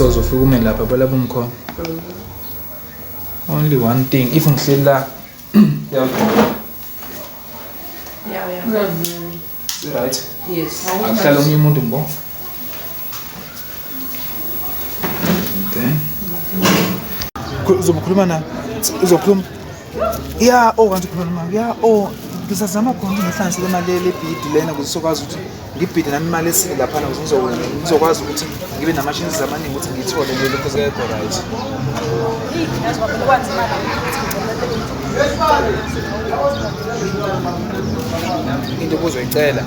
So uzofika ume lapha balapho umkhona. Only one thing if ngihleli la yeah. Yeah. Right. Yes. Akuhlala omunye umuntu mbo. Then uzokhuluma na uzokhuluma ya oh kanti ukhuluma noma ya oh ngisazama khona ukuthi ngihlanganise le mali le bhidi lena ukuze sokwazi ukuthi ngibhide nami imali esile laphana ukuze ngizokwazi ukuthi ngibe nama-chances amaningi ukuthi ngiyithole le lokho sekekho right. Into obuzoyicela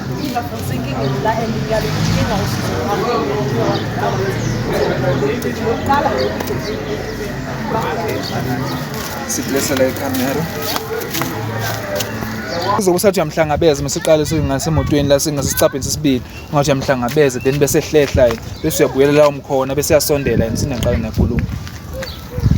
siblesa la ikhamera uzobe usathi uyamhlangabeza masiqale singasemotweni la singasesicabheni sesibili ungathi uyamhlangabeza then bese hlehla yena bese uyabuyela la umkhona bese uyasondela yena sinaqala nakhuluma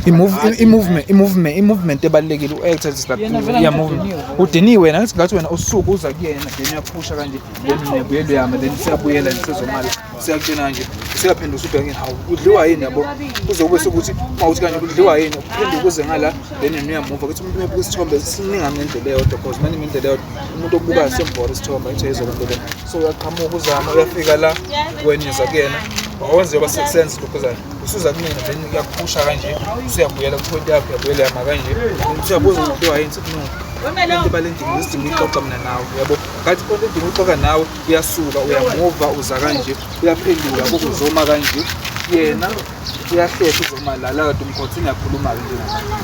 i-movement i-movement ebalulekile u-actor is like yeah movement udiniwe wena ngithi ngathi wena usuku uza kuyena then uyaphusha kanje then uyabuyela uyama then usiyabuyela nisezomala usiyakutshena nje usuyaphenduka usubheka hawu udliwa yini yabo kuzobe sekuthi uma uthi kanje udliwa yini uphenduka uze ngala then yena uyamuva kuthi umuntu umebuka isithombe siningi ngendlela eyodwa cause manje ngendlela eyodwa umuntu obukayo sembora isithombe nje yizo lento le so uyaqhamuka uzama uyafika la wena uza kuyena awenze yoba sense lokho zayo usuza kumina then uyakuphusha kanje usuyabuyela ku-point yakho uyabuyela yama kanje usuyabuza ukuthi wayini sithi no into balendinga isidinga uyixoxa mina nawe yabo ngathi into edinga uyixoxa nawe uyasuka uyamuva uza kanje uyaphenduka yabo uzoma kanje yena uyahlehla uzoma la la kade umkhotha niyakhuluma-ke njengamanje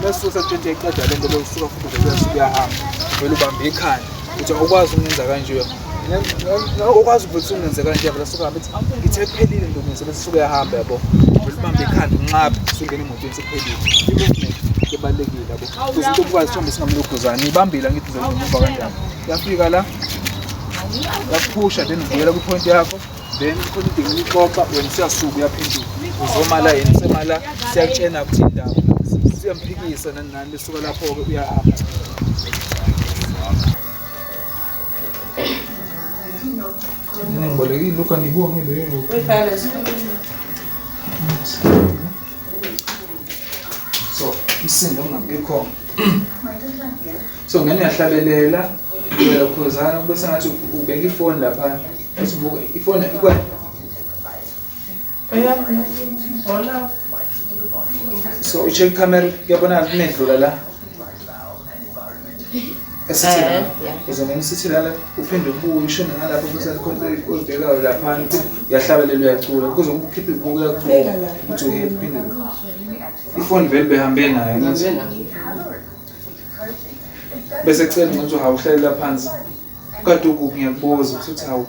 bese usatshenthe iqeda le nto leyo usuka futhi vele uyasuka uyahamba vele ubambe ikhanda uthi awukwazi ukungenza kanje ukwazi ukuthi ungenze kanje vele suka hambe ngithe kuphelile ntombi bese suke uyahamba yabo vele ubambe ikhanda unxaphe usungena emotweni sekuphelile i-movement ebalulekile yabo ukuze into obukazi isithombe singamloguzana ibambile angithi uzomuva kanjani uyafika la uyaphusha then ubuyela kwi-point yakho then khona idinga ukuxoxa wena usuyasuka uyaphenduka uzoma la yena usema la siyakutshena ukuthi indaba siyamphikisa nani nani besuka lapho-ke uyahamba. Ngibolekile lokhu angibongi leyo. So umsindo ungabikho. So ngene uyahlabelela uyakhuzana kube sengathi ubeka ifoni lapha. Uthi ubuka ifoni ikwa. So ucheck camera kuyabonakala kunedlula la. Esithi la. Uzongena usithi la uphinde ubuye ushone ngalapho bese khona oyibhekayo laphana uyahlabelela uyacula kuze ukukhipha ibuku yakubuka uthi uhappy phinde ifoni vele behambe nayo ngithi bese kucela ukuthi hawu uhlalela phansi kade ukuphi ngiyakubuza uthi hawu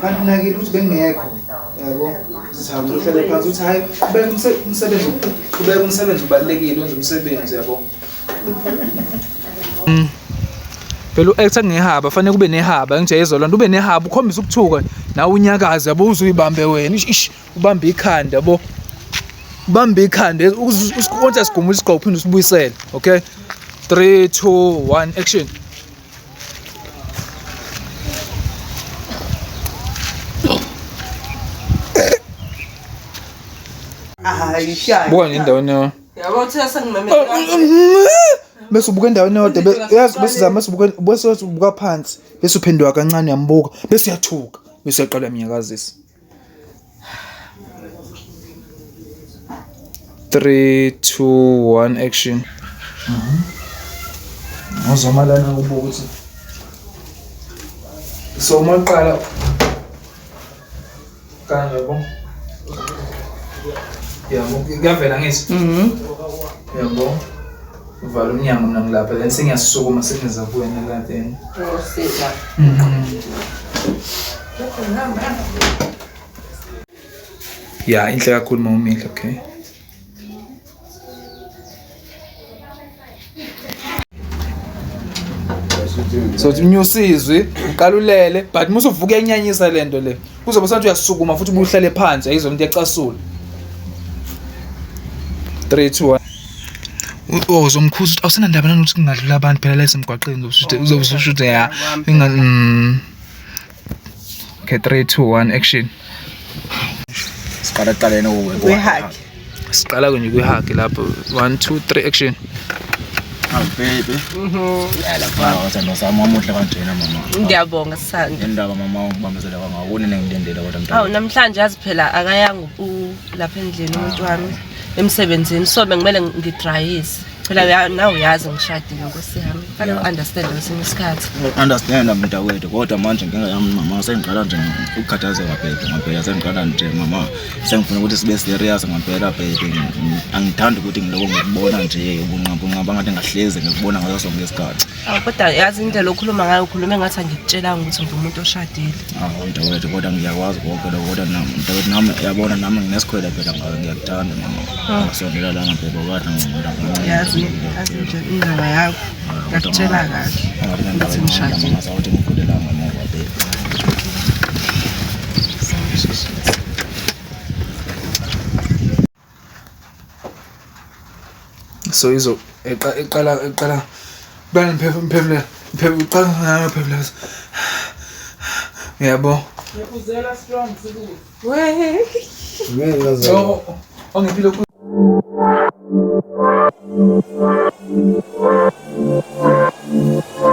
kanti nakile ukuthi bengekho yabo uthi hawu uhlale phansi uthi hayi qhubeka umsebenzi qhubeka umsebenzi ubalulekile wenza umsebenzi yabo. Phela u-actor ngehaba fanele kube nehaba ngijayezwa lonto ube nehaba ukhombisa ukuthuka nawe unyakaze yabo uzuyibambe wena ish ish ubambe ikhanda yabo ubambe ikhanda usikonta sigumula isigqoko uphinde usibuyisele okay 3 2 1 action. Buka nje endaweni yona. Yabo uthe sengimemezela. Bese ubuka endaweni eyodwa yazi bese uzama bese ubuka bese ubuka phansi bese uphenduka kancane uyambuka bese uyathuka bese uyaqala uyamnyakazisa. 3 2 1 action. Ngozoma lana ubuka ukuthi so uma uqala kanje yabo yabo kuyavela ngithi yabo uvala umnyango mina ngilapha then sengiyasukuma sengiza kuwena la then. Ngosiza. Ya inhle kakhulu uma umile okay. So unyusizwi uqala ulele but musuvuka uyenyanyisa lento le kuzobe sengathi uyasukuma futhi ubuye uhlale phansi ayizwa into iyacasula. 3 2 1 Oh uzomkhuza ukuthi awusenandaba nanokuthi kungadlula abantu phela la esemgwaqeni uzobe ususho ukuthi ya inga. Okay 3 2 1 action. Qala kuqaleni Kwi-hug. Siqala nje kwi-hug lapho. 1 2 3 action. Awu baby. Yala sithando sami wamuhle kanjena mama. Ngiyabonga sithando. Indaba mama ungibambezele kangaka kunini ngilindele kodwa mntana. Awu namhlanje yazi phela akayanga lapha endlini umuntu wami emsebenzini so bengimele ngidrayise. Phela nawe uyazi ngishadile nkosi yami. Kufanele u-understand kwesinye isikhathi. Understand mntakwethu kodwa manje inkinga yami mama sengiqala nje ukukhathazeka baby ngampela sengiqala nje mama sengifuna ukuthi sibe serious ngampela baby angithandi ukuthi ngiloko ngikubona nje ubunqampunqampu angathi ngahlezi ngikubona ngaso sonke isikhathi. Awu kodwa yazi indlela okhuluma ngayo ukhulume ngathi angikutshelanga ukuthi ngiwumuntu oshadile. Awu mntakwethu kodwa ngiyakwazi konke lokho kodwa mntakwethu nami yabona nami nginesikhwele phela ngawe ngiyakuthanda mama. Sondela lana baby okade ngibona. Yazi yazi nje indaba yakho ngakutshela kahle ukuthi ngishadile. Sawuthi ngikhulela ngomuva baby. So izo eqa eqala eqala bani mphefumula mphefumula uqala ngayo phefumula. Yabo. Uzela strong sikuze. So ongiphile.